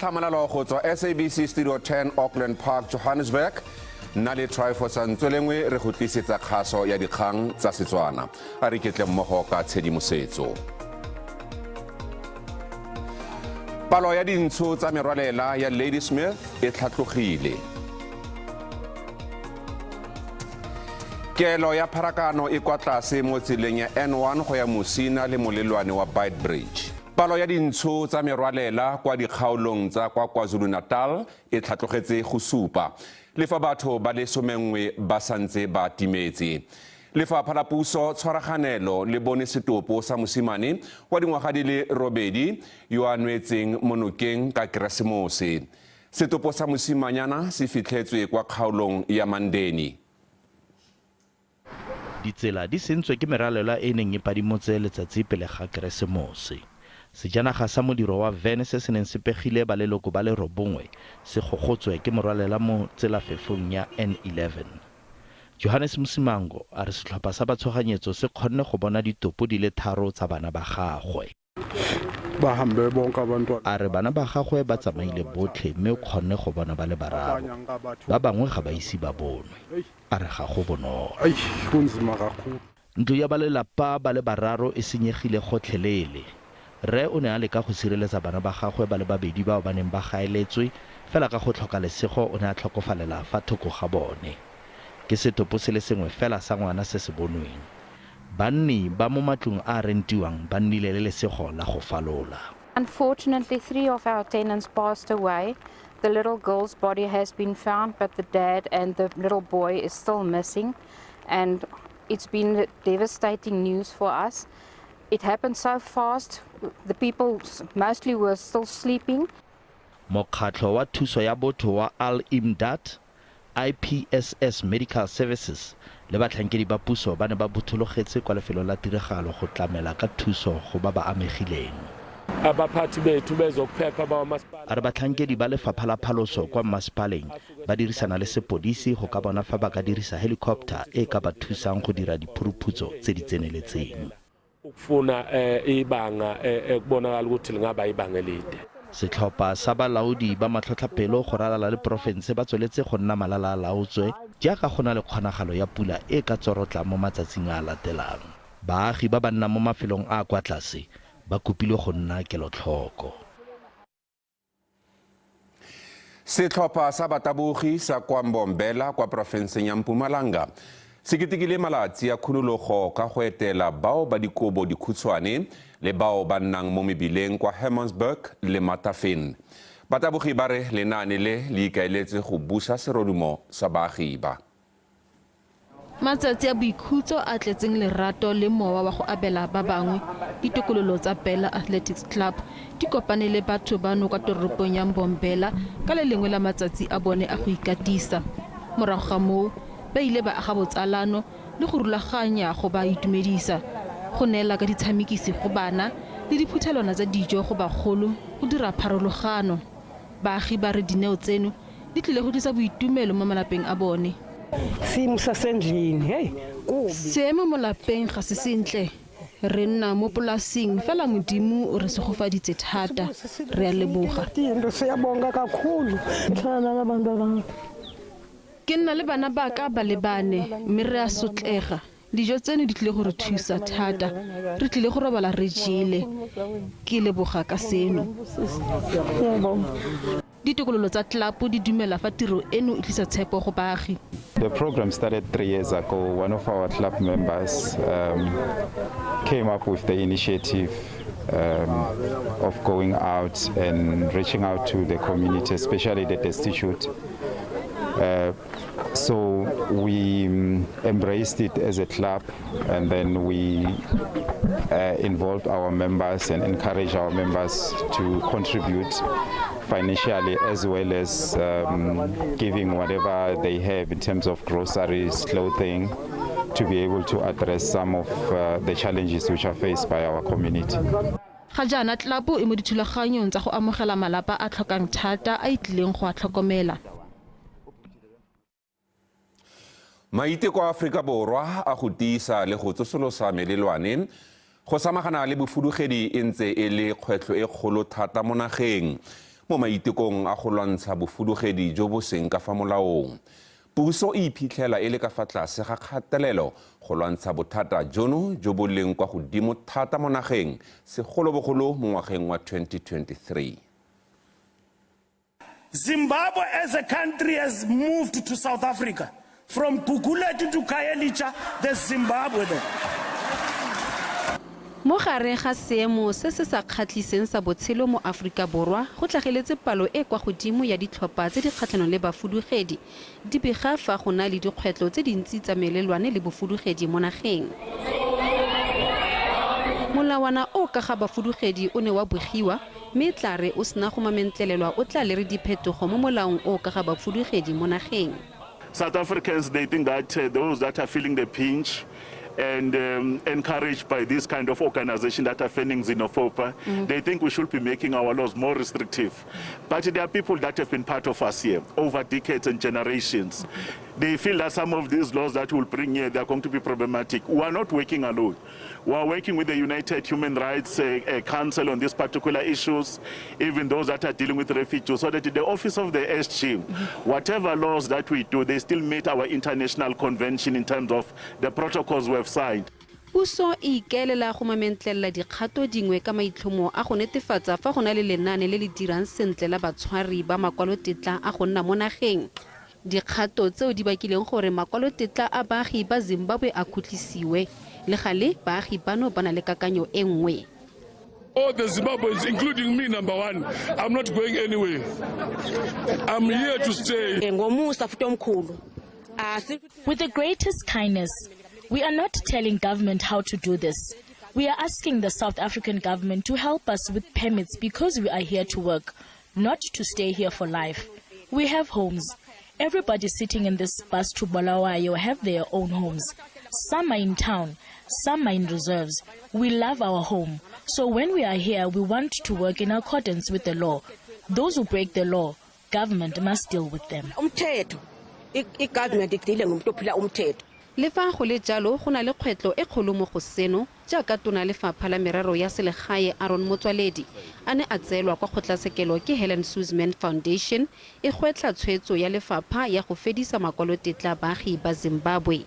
tlhamalalo go tswa SABC Studio 10 Auckland Park, Johannesburg. Nna le Tryphosa Ntswelengwe re go tlisetsa kgaso ya dikgang tsa Setswana. A re iketle mmogo ka tshedimosetso. Palo ya dintsho tsa merwalela ya Ladysmith e tlhatlogile. Kelo ya pharakano e kwa tlase mo tseleng ya N1 go ya Musina le molelwane wa Beitbridge. Palo ya dintsho tsa merwalela kwa dikgaolong tsa kwa KwaZulu-Natal e tlhatlogetse go supa, le fa batho ba le somenngwe ba santse ba timetse. Lefapha la Puso Tshwaraganelo le bone setopo sa mosimane wa dingwaga di le robedi yo a nwetseng mo nokeng ka Keresemose. Setopo sa mosimanyana se fitlhetswe kwa kgaolong ya Mandeni. Ditsela di sentswe ke merwalela e e neng e padimotse letsatsi pele ga Keresemose. Sejanaga sa modiro wa van se se neng se pegile ba leloko ba le robongwe se gogotswe ke morwalela mo tselafefong ya N11. Johannes Msimango a re setlhopha sa batshoganyetso se kgonne go bona ditopo di le tharo tsa bana ba gagwe. A re bana ba gagwe ba tsamaile botlhe mme o kgonne go bona ba le bararo. Ba bangwe ga ba ise ba bonwe. A re ga go bonolo. Ntlo ya ba lelapa ba le bararo e senyegile gotlhelele. Rre o ne a leka go sireletsa bana ba gagwe ba le babedi bao ba neng ba gaeletswe, fela ka go tlhoka lesego o ne a tlhokofalela fa thoko ga bone. Ke setopo se le sengwe fela sa ngwana se se bonweng. Banni ba mo matlong a a rentiwang ba nnile le lesego la go falola. Unfortunately, three of our tenants passed away. The little girl's body has been found, but the dad and the little boy is still missing. And it's been devastating news for us. It happened so fast. The people mostly were still sleeping. Mokgatlho wa thuso ya botho wa Al Imdad, IPSS Medical Services le batlhankedi ba puso ba ne ba bothologetse kwa lefelong la tiragalo go tlamela ka thuso go ba ba amegileng. Abaphathi bethu bezokuphepha bakwamasipala. A re batlhankedi ba lefapha la phaloso kwa mmasepaleng ba dirisana le sepodisi go ka bona fa ba ka dirisa helicopter e e ka ba thusang go dira diphuruphutso tse di tseneletseng. Ukufuna ibanga ekubonakala ukuthi lingaba ibanga elide. Setlhopha sa balaodi ba matlhotlhapelo go ralala le porofense ba tsweletse go nna malala-a-laotswe jaaka go na le kgonagalo ya pula e ka tsorotlang mo matsatsing a a latelang. Baagi ba ba nnang mo mafelong a a kwa tlase ba kopilwe go nna kelotlhoko. Setlhopha sa batabogi sa kwa Mbombela kwa porofenseng ya Mpumalanga se ketekile malatsi a khunologo ka go etela bao ba dikobo dikhutshwane le bao ba nnang mo mebileng kwa Hermannsburg le Matafin. Batabogi ba re lenaane le le ikaeletse go busa serodumo sa baagi ba. Matsatsi a boikhutso a tletseng lerato le mowa wa go abela ba bangwe, ditokololo tsa Bella Athletics Club di kopane le batho bano kwa toropong ya Mbombela ka le lengwe la matsatsi a bone a go ikatisa. Morago ga moo, ba ile ba aga botsalano le go rulaganya go ba itumedisa, go neela ka ditshamekisi go bana le diphuthelwana tsa dijo go bagolo go dira pharologano. Baagi ba re dineo tseno di tlile go tlisa boitumelo mo malapeng a bone. Seemo sa sendlini, hei, kubi. Seemo mo lapeng ga se sentle. Re nna mo polasing fela Modimo o re segofaditse thata. Re a leboga. Siyabonga kakhulu. Ke nna le bana ba ka ba le bane mme re a sotlega. Dijo tseno di tlile go re thusa thata. Re tlile go robala re jele. Ke leboga ka seno. Ditokololo tsa tlelapo di dumela fa tiro eno e tlisa tshepo go baagi. The program started 3 years ago. One of our club members came up with the initiative of going out and reaching out to the community, especially the destitute. So we embraced it as a club, and then we involved our members and encouraged our members to contribute financially as well as giving whatever they have in terms of groceries, clothing, to be able to address some of the challenges which are faced by our community. Ga jaana tlapo e mo dithulaganyong tsa go amogela malapa a tlhokang thata a e tlileng go a tlhokomela. Maiteko a Aforika Borwa a go tiisa le go tsosolosa melelwane go samagana le bofudugedi e ntse e le kgwetlho e kgolo thata mo nageng. Mo maitekong a go lwantsha bofudugedi jo bo seng ka fa molaong. Puso e iphitlhela e le ka fa tlase ga kgatelelo go lwantsha bothata jono jo bo leng kwa godimo thata mo nageng, segolobogolo mo ngwageng wa 2023. Zimbabwe as a country has moved to South Africa. From Gugulethu to Khayelitsha, there's Zimbabwe there. Mo gare ga seemo se se sa kgatlhiseng sa botshelo mo Aforika Borwa, go tlhageletse palo e kwa godimo ya ditlhopha tse di kgatlhanong le bafudugedi, di bega fa go na le dikgwetlho tse dintsi tsa melelwane le bofudugedi mo nageng. Molawana o ka ga bafudugedi o ne wa bogiwa, mme tla re o sena go mamentlelelwa o tla lere diphetogo mo molaong o ka ga bafudugedi mo nageng. South Africans, they think that those that are feeling the pinch and encouraged by this kind of organization that are fanning xenophobia, they think we should be making our laws more restrictive. But there are people that have been part of us here over decades and generations. They feel that some of these laws that we'll bring here, they are going to be problematic. We are not working alone. We are working with the United Human Rights Council on these particular issues, even those that are dealing with refugees, so that the office of the SG, whatever laws that we do, they still meet our international convention in terms of the protocols we have signed. Puso e ikaelela go mamentlelela dikgato dingwe ka maitlhomo a go netefatsa fa go na le lenaane le le dirang sentle la batshwari ba makwalotetla a go nna mo nageng. Dikgato tseo di bakileng gore makwalotetla a baagi ba Zimbabwe a khutlisiwe. Le gale baagi bano ba na le kakanyo e nngwe. All the Zimbabweans, including me, number one, I'm not going anywhere. I'm here to stay. Ngomusa futhi omkhulu. With the greatest kindness, we are not telling government how to do this. We are asking the South African government to help us with permits because we are here to work, not to stay here for life. We have homes. Everybody sitting in this bus to Bulawayo have their own homes. Some are in town, some are in reserves. We love our home. So when we are here, we want to work in accordance with the law. Those who break the law, government must deal with them. Umthetho i-government idile ngomuntu ophila umthetho. Le fa go le jalo, go na le kgwetlho e kgolo mo go seno, jaaka tona lefapha la merero ya selegae Aaron Motsoaledi a ne a tseelwa kwa kgotlatshekelo ke Helen Suzman Foundation e gwetlha tshwetso ya lefapha ya go fedisa makwalotetla baagi ba Zimbabwe.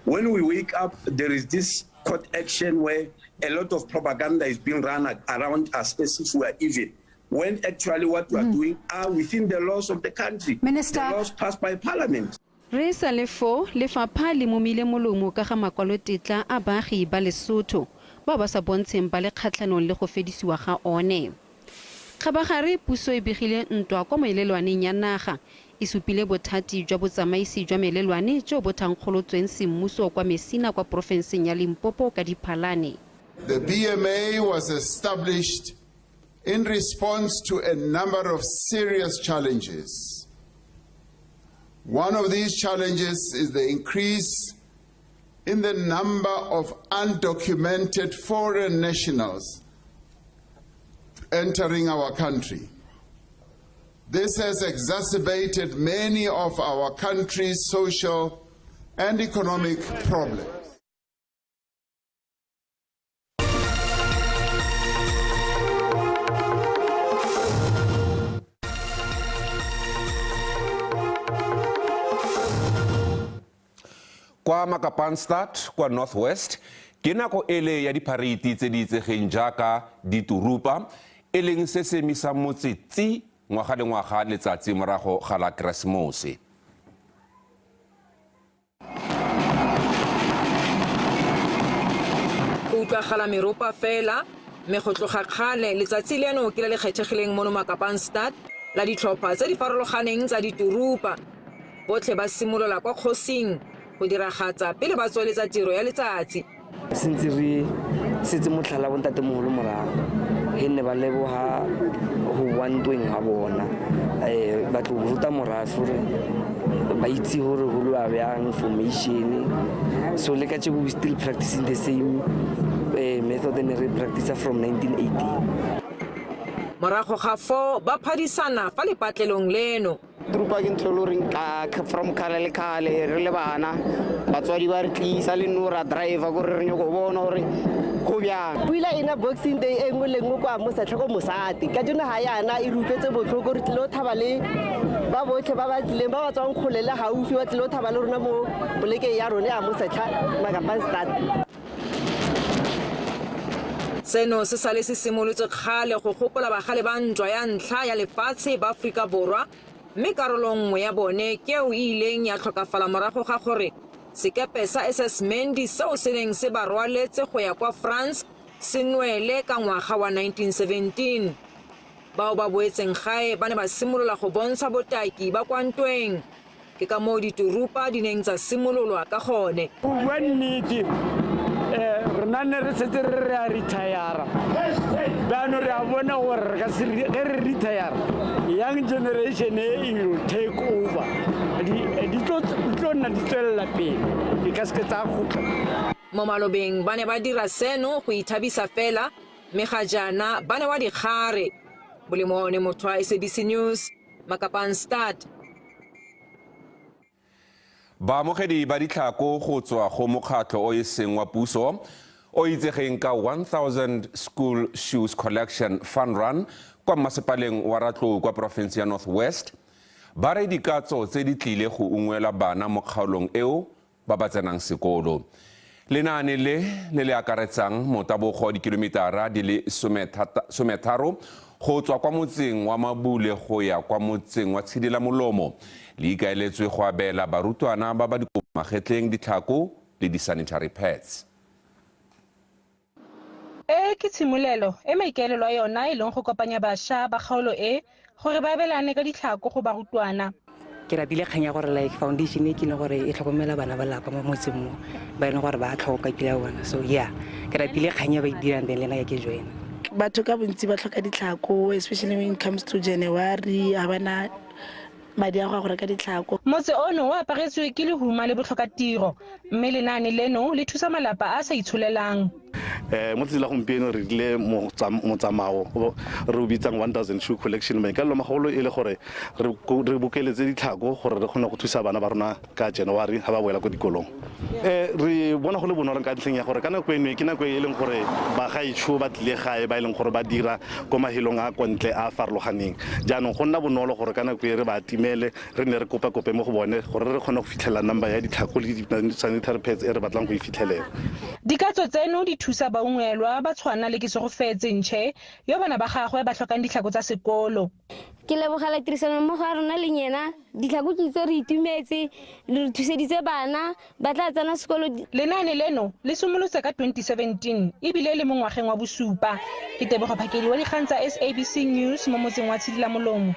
When we wake up, there is this court action where a lot of propaganda is being run around us as if we are evil, when actually what we are doing are within the laws of the country. Minister. The laws passed by parliament. Re sa le fo, lefapha le momile molomo ka ga makwalotetla a baagi ba Lesotho bao ba sa bontsheng ba le kgatlhanong le go fedisiwa ga one. Kgabagare puso e begile ntwa kwa melelwaneng ya naga, e supile bothati jwa botsamaisi jwa melelwane jo bo thankgolotsweng semmuso kwa Mesina kwa porofenseng ya Limpopo ka Diphalane. The BMA was established in response to a number of serious challenges. One of these challenges is the increase in the number of undocumented foreign nationals entering our country. This has exacerbated many of our country's social and economic problems. Kwa Makapanstad kwa North West ke nako ele ya diphareiti tse di itsegeng jaaka diturupa, e leng se se emisang motse tsi ngwaga le ngwaga letsatsi morago ga la Keresemose. Go utlwagala meropa fela, mme go tloga kgale letsatsi leno ke le le kgethegileng mono Makapanstad la ditlhopha tse di farologaneng tsa diturupa. Botlhe ba simolola kwa kgosing go diragatsa pele ba tsweletsa tiro ya letsatsi. Sentse re setse motlhala bontatemogolo morago he nne ba leboga go boa ntweng ga bona, ba tlo ruta morafe gore ba itse gore go lwa bjang formation. So le kajeko we still practicing the same method ne re practice from 1918. Morago ga foo ba phadisana fa lepatlelong leno. Turupa ke ntho e le goreng ka from kgale le kgale re le bana batswadi ba re tlisa le nno ra driver kore re nyako bona gore go bjang. Pula ena Boxing Day e nngwe le nngwe kwa Mosetlha ko mosate ka jone ga yana e re utlwetse botlhoko re tlile go thaba le ba botlhe ba ba tlileng ba ba tswang kgole le gaufi ba tlile go thaba le rona mo polekeng ya rona ya Mosetlha Makapanstad. Seno se sale se simolotse kgale go gopola bagale ba ntwa ya ntlha ya lefatshe ba Aforika Borwa, mme karolo nngwe ya bone ke eo e ileng ya tlhokafala morago ga gore sekepe sa SS Mendi seo se neng se ba rwaletse go ya kwa France se nwele ka ngwaga wa 1917. Bao ba boetseng gae ba ne ba simolola go bontsha botaki ba kwa ntweng. Ke ka moo diturupa di neng tsa simololwa ka gone. Go bua nnete, um rena ne re setse re re a retire-ra. Jaanong re a bona gore re ka se ge re retire-ra, young generation e e will take over. Di tlo nna di tswelela pele, di ka seke tsa khutla. Mo malobeng ba ne ba dira seno go ithabisa fela, mme ga jaana ba newa dikgare. Molemo one motho wa SABC News, Makapanstad. Baamogedi ba ditlhako go tswa go mokgatlho o e seng wa puso o itsegeng ka 1000 School Shoes Collection Fun Run kwa mmasepaleng wa Ratlou kwa porofense ya North West ba re dikatso tse di tlile go ungwela bana mo kgaolong eo ba ba tsenang sekolo. Lenaane le, le le akaretsang motabogo wa dikilometara di le 13 go tswa kwa motseng wa Mabule go ya kwa motseng wa Tshidilamolomo, le ikaeletswe go abela barutwana ba ba dikobo magetleng ditlhako le di-sanitary pads. E ke tshimolelo e maikaelelo a yona e leng go kopanya bašwa ba kgaolo e gore ba abelane ka ditlhako go barutwana. Ke ratile kgang ya gore like foundation e ke leng gore e tlhokomela bana ba lapa mo motseng mo ba e leng gore ba tlhoka kile ya bona, so yeah, ke ratile kgang e ba e dirang, then le nna ke joina. Batho ka bontsi ba tlhoka ditlhako, especially when it comes to January, ga bana madi a go ya go reka ditlhako. Motse ono o aparetswe ke lehuma le botlhokatiro, mme lenaane leno le thusa malapa a a sa itsholelang. Mo tsatsing la gompieno re rile motsamao re o bitsang 1000 shoe collection, maikaelelo magolo e le gore re bokeletse ditlhako gore re kgone go thusa bana ba rona ka January ga ba boela ko dikolong. Re bona go le bonolo ka ntlheng ya gore ka nako eno ke nako e leng gore bagaetsho ba tlile gae ba e leng gore ba dira ko mahelong a kontle a a farologaneng, jaanong go nna bonolo gore ka nako e re ba atimele re ne re kope-kope mo go bone gore re kgone go fitlhelela number ya ditlhako le di-sanitary pads e re batlang go e fitlhelela. Dikatso tseno di thusa baungwelwa ba tshwana le Kesegofetse Nche yo bana ba gagwe ba tlhokang ditlhako tsa sekolo. Ke lebogela tirisanommogo ya rona le nyena. Ditlhako ke tse re itumetse, le re thuseditse bana ba tla tsena sekolo. Lenaane leno le simolotse ka 2017 ebile le mo ngwageng wa bosupa. Ke Tebogo Phakedi wa dikgang tsa SABC News mo motseng wa Tshidilamolomo.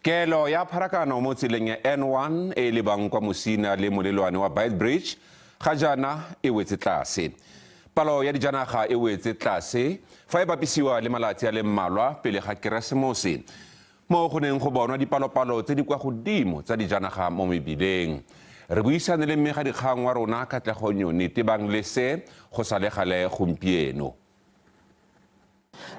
Kelo ya pharakano mo tseleng ya N1 e e lebang kwa Musina le molelwane wa Beitbridge ga jaana e wetse tlase. Palo ya dijanaga e wetse tlase fa e bapisiwa le malatsi a le mmalwa pele ga Keresemose, mo go neng go bonwa dipalopalo tse di kwa godimo tsa dijanaga mo mebileng. Re buisane le mmegadikgang wa rona Katlego Nyoni tebang le se go sa le gale gompieno.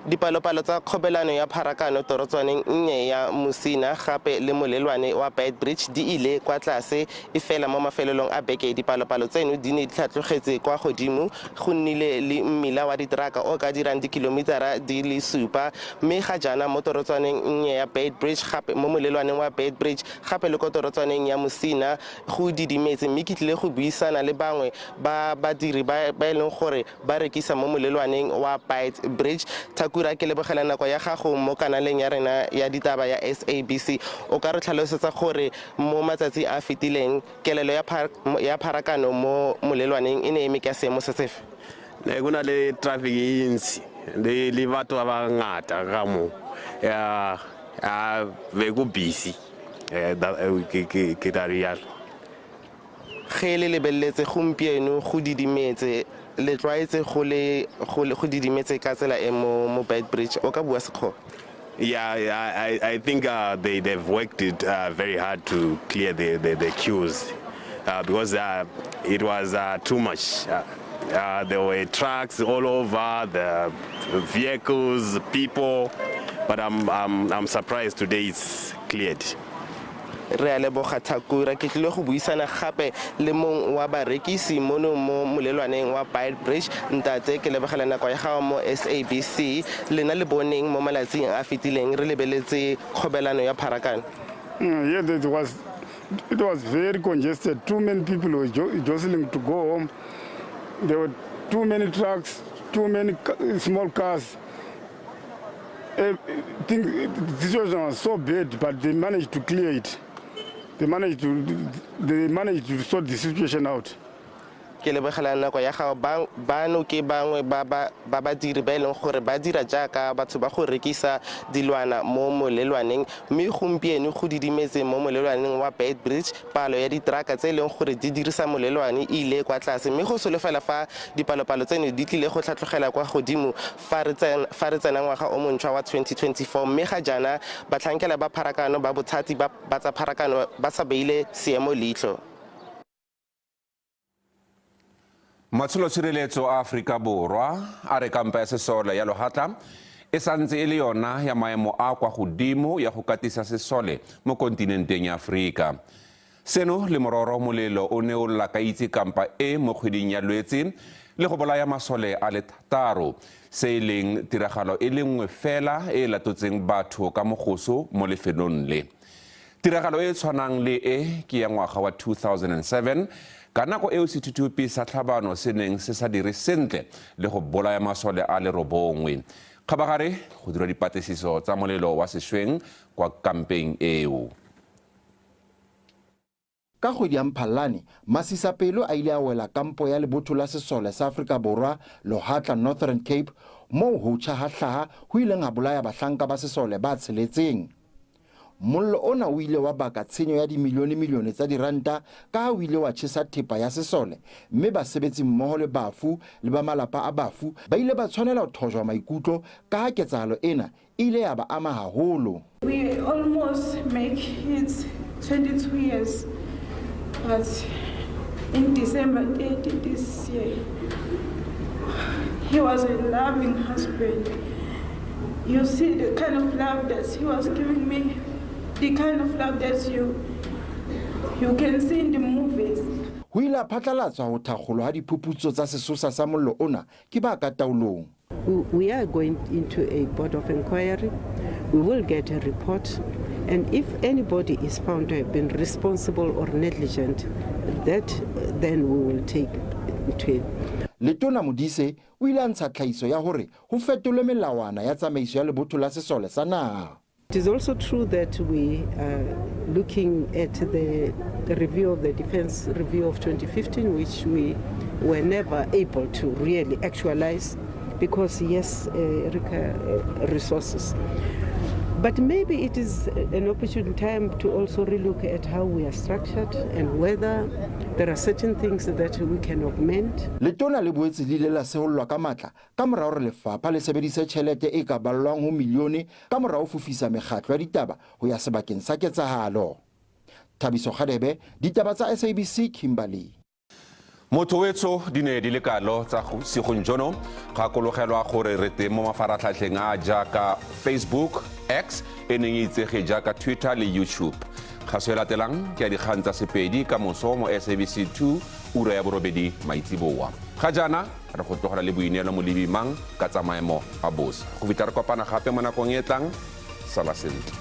Dipalopalo tsa kgobelano ya pharakano torotswaneng nnye ya Musina gape le molelwane wa Beitbridge di ile kwa tlase, e fela mo mafelelong a beke dipalopalo tseno di ne di tlhatlogetse kwa godimo. Go nnile le mmila wa diteraka o ka dirang dikilomitara di le supa mme ga jaana mo torotswaneng nnye ya Beitbridge gape mo molelwaneng wa Beitbridge gape le ko torotswaneng ya Musina go didimetse, mme ke tlile go buisana le bangwe ba badiri ba e leng gore ba rekisa mo molelwaneng wa Beitbridge. Thakura, ke lebogela nako ya gago mo kanaleng ya rena ya ditaba ya SABC. O ka re tlhalosetsa gore mo matsatsi a fetileng kelelo ya pharakano mo molelwaneng e ne eme ka seemo se sefe? Ne go na le traffic e ntsi le batho ba ba ngata ka mo ya a be go busy, ke tla rialo. Ge le lebeletse gompieno go didimetse, le tlwaetse go le go didimetse ka tsela e mo mo Beitbridge, o ka bua Sekgowa? Yeah, I think they've worked it very hard to clear the queues. because it was too much. There were trucks all over, the vehicles, people, but I'm surprised today it's cleared. Re a leboga, Thakura. Ke tlile go buisana gape le mong wa barekisi mono mo molelwaneng wa Beitbridge. Ntate, ke lebogela nako ya gago mo SABC. Lena le boneng mo malatsing a fetileng re lebeletse kgobelano ya pharakano. Yes, it was very congested. Too many people were jostling to go home. There were too many trucks, too many small cars. Think the situation was so bad, but they managed to clear it. They managed to sort the situation out. Ke lebogela nako ya gago. Bano ke bangwe ba badiri ba e leng gore ba dira jaaka batho ba go rekisa dilwana mo molelwaneng, mme gompieno go didimetse mo molelwaneng wa Beitbridge. Palo ya ditraka tse e leng gore di dirisa molelwane e ile kwa tlase, mme go solofela fa dipalopalo tseno di tlile go tlhatlogela kwa godimo fa re tsena ngwaga o montšhwa wa 2024. Mme ga jaana batlhankela ba pharakano ba bothati ba tsa pharakano ba sa beile seemo leitlho. Matsholotshireletso a Aforika Borwa a re kampa ya sesole ya Lohatla e santse e le yona ya maemo a kwa godimo ya go katisa sesole mo kontinenteng ya Aforika. Seno le mororo molelo o ne o lakaitse kampa e mo kgweding ya Lwetse le go bolaya masole a le 6, se e leng tiragalo e le nngwe fela e e latotseng batho ka mogoso mo lefelong le. Tiragalo e e tshwanang le e ke ya ngwaga wa 2007, ka nako eo sethuthupi sa tlhabano se neng se sa dire sentle le go bolaya masole a le 9. Kgabagare go dira dipatlisiso tsa molelo wa sešweng kwa kampeng eo. Ka kgwedi ya Mphalane, masisapelo a ile a wela kampo ya lebotho la sesole sa Afrika Borwa Lohatla, Northern Cape, moo ho tjha ha hlaha ho ileng ha bolaya bahlanka ba sesole ba tsheletseng. Mollo ona o ile wa baka tshenyo ya dimilione-milione tsa diranta ka ha o ile wa tjhesa thepa ya sesole, mme basebetsi mmoho le bafu le ba malapa a bafu ba ile ba tshwanela ho thojwa maikutlo ka ha ketsahalo ena e ile ya ba ama haholo. We almost make it 22 years, but in December 30 this year, he was a loving husband. You see the kind of love that he was giving me, the kind of love that you can see in the movies. Ho ile ha phatlalatswa ho thakgolwa ha diphuputso tsa sesosa sa mollo ona ke ba ka taolong. We are going into a board of inquiry. We will get a report. And if anybody is found to have been responsible or negligent, that then we will take to it. Letona Modise o ile a ntsha tlhahiso ya hore ho fetolwe melawana ya tsamaiso ya lebotho la sesole sa naha. It is also true that we are looking at the review of the Defense Review of 2015, which we were never able to really actualize because, yes, require resources. But maybe it is an opportune time to also relook at how we are structured and whether there are certain things that we can augment. Letona le boetse le ile la sehollwa ka matla ka mora hore lefapha le sebedise tjhelete e ka ballwang ho milione ka mora ho fofisa mekgatlo ya ditaba ho ya sebakeng sa ketsahalo. Thabiso Kgadebe, ditaba tsa SABC, Kimberley. Motho wetsho, di ne di le kalo tsa sigong jono. Gakologelwa gore re teng mo mafaratlhatlheng a jaaka Facebook, X e neng e itsege jaaka Twitter le YouTube. Kgaso e latelang ke ya dikgang tsa Sepedi ka moso mo SABC 2, ura ya 8 maitseboa. Ga jaana re go tlogela le Boineelo Molebimang ka tsa maemo a bosa. Go fitlha re kopana gape mo nakong e tlang, sala sentle.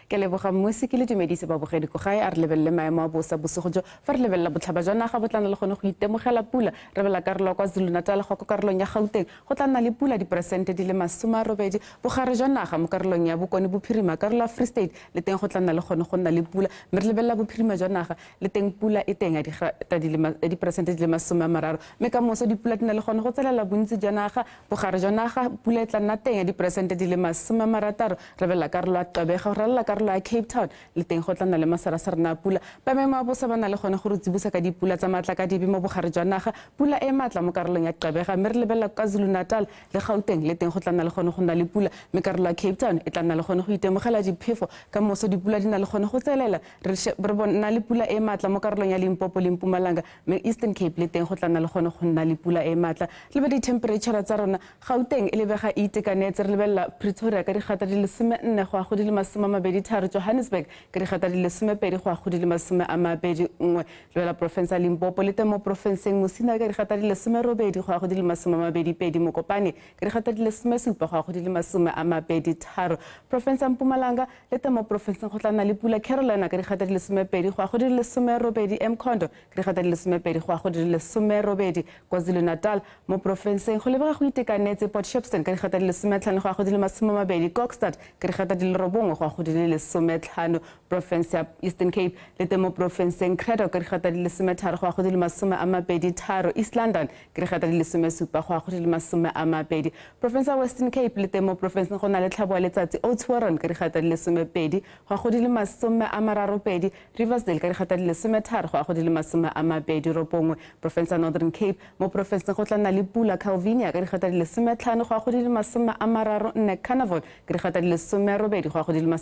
Ke leboga Mmusi, ke le dumedise babogedi ko gae. A re lebelele maemo a bosa bosigo jo. Fa re lebelela botlhaba jwa naga, bo tla nna le gone go itemogela pula. Re bela karolo ya KwaZulu Natal go ko karolong ya Gauteng, go tla nna le pula 80%. Bogare jwa naga mo karolong ya Bokone Bophirima, karolo ya Free State le teng go tla nna le gone go nna le pula, mme re lebelela bophirima jwa naga le teng pula e teng ya 30%. Mme ka moso dipula di na le gone go tselela bontsi jwa naga. Bogare jwa naga pula e tla nna teng ya 60%. Re belela karolo ya Gqeberha go ralala karolo Karolo ya Cape Town le teng go tla nna le masarasarana a pula. Ba maemo a bosa ba na le gone go re tsibosa ka dipula tsa matlakadibe mo bogare jwa naga, pula e maatla mo karolong ya Gqeberha, mme re lebelela KwaZulu-Natal le Gauteng le teng go tla nna le gone go nna le pula, mme karolo ya Cape Town e tla nna le gone go itemogela diphefo. Ka moso dipula di na le gone go tselela, re bona le pula e maatla mo karolong ya Limpopo le Mpumalanga, mme Eastern Cape le teng go tla nna le gone go nna le pula e maatla. Lebe di-temperature tsa rona, Gauteng e lebega e itekanetse, re lebelela Pretoria ka digata di le 14 go ya go di le 23, Johannesburg ka digata di le 12 go ya go di le 21. Lebelela porofense ya Limpopo le teng mo porofenseng, Musina ka digata di le 18 go ya go di le 22, Mokopane ka digata di le 17 go ya go di le 23. Porofense ya Mpumalanga le teng mo porofenseng go tla nna le pula, Carolina ka digata di le 12 go ya go di le 18, Mkhondo ka digata di le 12 go ya go di le 18. KwaZulu-Natal mo porofenseng go lebega go itekanetse, Port Shepstone ka digata di le 15 go ya go di le 20, Kokstad ka digata di le 9 go ya go di le 15. Porofense ya Eastern Cape le teng mo porofenseng, Cradock ka digata di le 13 go ya go di le 23, East London ka digata di le 17 go ya go di le 20. Porofense ya Western Cape le teng mo porofenseng go na le tlhabo ya letsatsi, Oudtshoorn ka digata di le 12 go ya go di le 32, Riversdale ka digata di le 13 go ya go di le 29. Porofense ya Northern Cape mo porofenseng go tla nna le pula, Calvinia ka digata di le 15 go ya go di le 34, Carnarvon ka digata di le 18 go ya go di le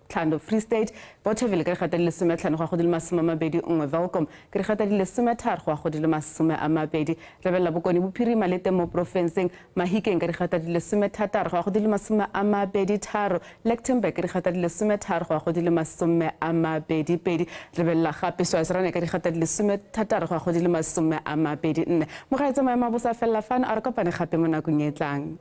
35, Free State, Bothaville ka digata di le 15 go ya go di le 21, Welkom ka digata di le 13 go ya go di le 20. Lebelela Bokone Bophirima le teng mo porofenseng, Mahikeng ka digata di le 16 go ya go di le 23, Lichtenburg ka digata di le 13 go ya go di le 22. Lebelela gape Swaziland ka digata di le 16 go ya go di le 24. Mogaetsa maemo a bosa a felela fano, a re kopane gape mo nakong e tlang.